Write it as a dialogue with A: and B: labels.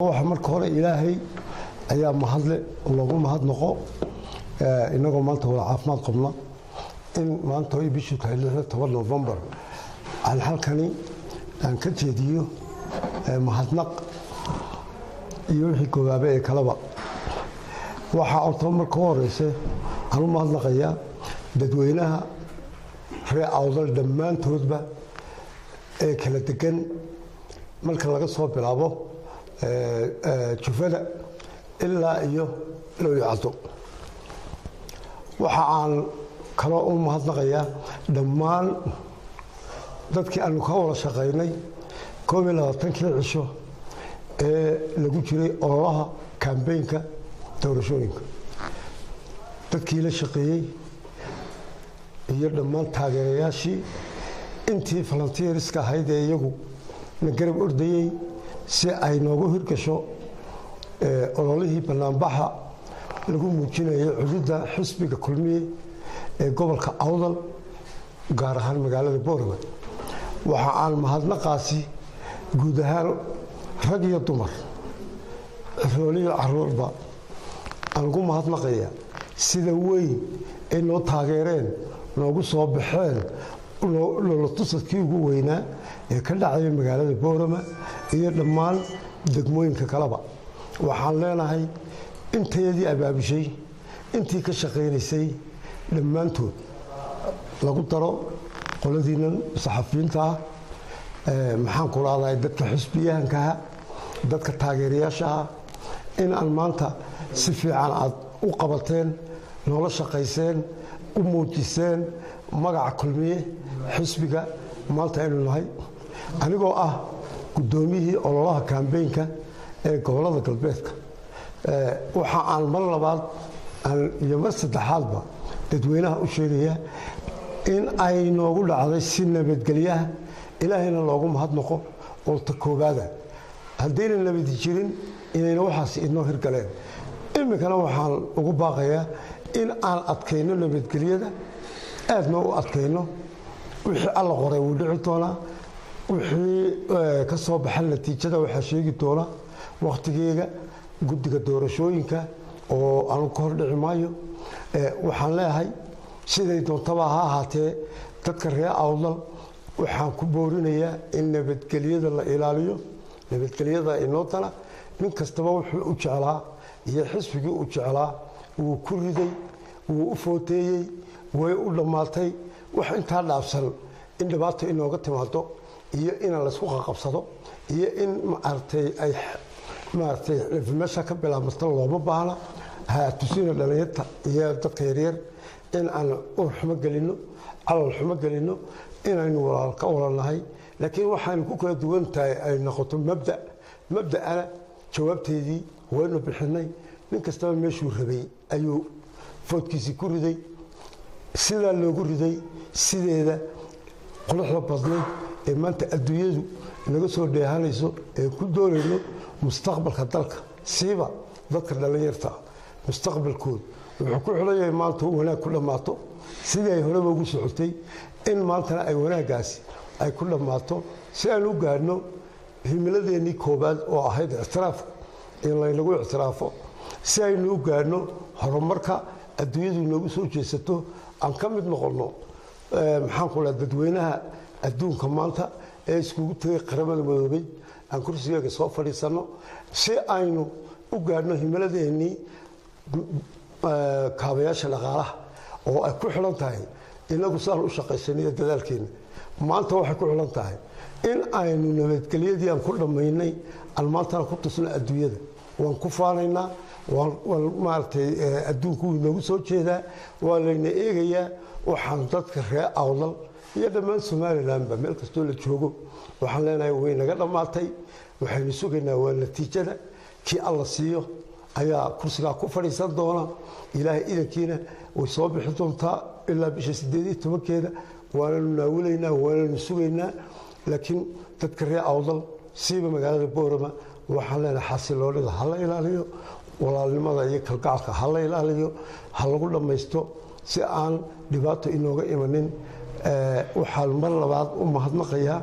A: Waxa marka hore Ilaahay ayaa mahadle, loogu mahadnaqo inagoo maanta wada caafimaad qabna in maanta ay bishu tahay 16 Novembar aan halkani aan ka jeediyo mahadnaq iyo wixii koobaaba ee kaleba. Waxaa orto marka u horeyse aan u mahadnaqayaa dadweynaha reer Awdal dhammaantoodba ee kala degan, marka laga soo bilaabo Jufada ilaa iyo Looyacaddo. Waxa aan kaloo u mahadnaqayaa dhammaan dadkii aanu ka wada shaqaynay 21-kii cisho ee lagu jiray ololaha kambeynka doorashooyinka, dadkii la shaqeeyey iyo dhammaan taageerayaashii, intii volunteerska ahayd ee iyagu na garab ordayey si ay noogu hirgasho ololihii banaanbaxa lagu muujinayay cududda xisbiga Kulmiye ee gobolka Awdal, gaar ahaan magaalada Boorama. Waxa aan mahadnaqaasi guud ahaan rag iyo dumar, rooliyo caruurba aan ugu mahadnaqaya sida weyn ay noo taageereen, noogu soo baxeen lolotusadkii ugu weynaa ee ka dhacaya magaalada Boorama iyo dhammaan degmooyinka kaleba. Waxaan leenahay intayadii abaabushay, intii ka shaqaynaysay dhammaantood, lagu daro qoladiinan saxafiyiinta ah, maxaan ku rahdahay, dadka xisbiyahankaha, dadka taageerayaashaha, in aan maanta si fiican aad u qabateen, noola shaqayseen, u muujiseen magaca Kulmiye xisbiga maanta aynu nahay. Anigoo ah guddoomiyihii ololaha kambeynka ee gobollada galbeedka, waxa aan mar labaad iyo mar saddexaadba dadweynaha u sheegaya in ay noogu dhacday si nabadgelyaha, Ilaahayna loogu mahadnaqo oo ta koobaada haddayna nabadi jirin inayna waxaas inoo hirgaleen. Iminkana waxaan ugu baaqayaa in aan adkayno nabadgelyada, aadna u adkayno. Wixii Alla qoray wuu dhici doonaa, wixii ka soo baxa natiijada waxaa sheegi doona wakhtigeega guddiga doorashooyinka oo aanu ka hor dhici maayo. Waxaan leeyahay siday doontaba ha ahaatee, dadka reer Awdal waxaan ku boorinayaa in nabadgelyada la ilaaliyo. Nabadgelyada inoo dana. Nin kastaba wuxuu u jeclaa iyo xisbigii u jeclaa wuu ku riday, wuu u footeeyey, way u dhammaatay. Wax intaa dhaafsan in dhibaato inooga timaado iyo inaan laysku qaqabsado iyo in maaragtay ay maaragtay meesha ka bilaabmato looma baahna. Ha tusina dhalinyarta iyo dadka yaryar in aan ur xumo gelino, calal xumo gelino, inaynu walaal ka walaalnahay, laakiin waxaynu ku kala duwan tahay ay noqoto mabda. Mabda'ana jawaabteedii waynu bixinay, nin kastaba meeshuu rabay ayuu foodkiisii ku riday, sidaa loogu riday sideeda quruxda badnayd ee maanta adduunyadu naga soo dheehanayso ee ku doonayno mustaqbalka dalka, siiba dadka dhallinyarta mustaqbalkooda wuxuu ku xidhan yahay maanta wanaag ku dhammaato sidii ay horeba ugu socotay, in maantana ay wanaaggaasi ay ku dhammaato si aan u gaadhno himiladeennii koowaad oo ahayd ictiraafka, in laynagu ictiraafo, si aynu u gaadhno horumarka adduunyadu noogu soo jeesato, aan ka mid noqonno, maxaan ku laha, dadweynaha adduunka maanta ee iskugu tegay Qaramada Madoobay, aan kursigeega soo fadhiisanno, si aynu u gaadhno himiladeennii kaabayaasha dhaqaalaha oo ay ku xidhan tahay inagu saan u shaqaysanay dadaalkeena. Maanta waxay ku xidhan tahay in aynu nabadgelyadii aan ku dhammaynay aan maantana ku tusno adduunyada. Waan ku faanaynaa, waan maaragtay, adduunku wuu inoogu soo jeedaa, waa layna eegayaa. Waxaan dadka reer Awdal iyo dhammaan Somalilandba meel kastoo la joogo waxaan leenahay way naga dhammaatay. Waxaynu sugaynaa waa natiijada, kii Alla siiyo ayaa kursigaa ku fadhiisan doona. Ilaahay idankiina way soo bixi doontaa ilaa bisha 18-keeda, waananu naawilaynaa, waananu sugaynaa. Laakiin dadka reer Awdal siiba magaalada Boorama waxaan leenahay xasiloonida ha la ilaaliyo, walaalnimada iyo kalgacalka ha la ilaaliyo, ha lagu dhammaysto si aan dhibaato inooga imanin. Waxaan mar labaad u mahadnaqayaa.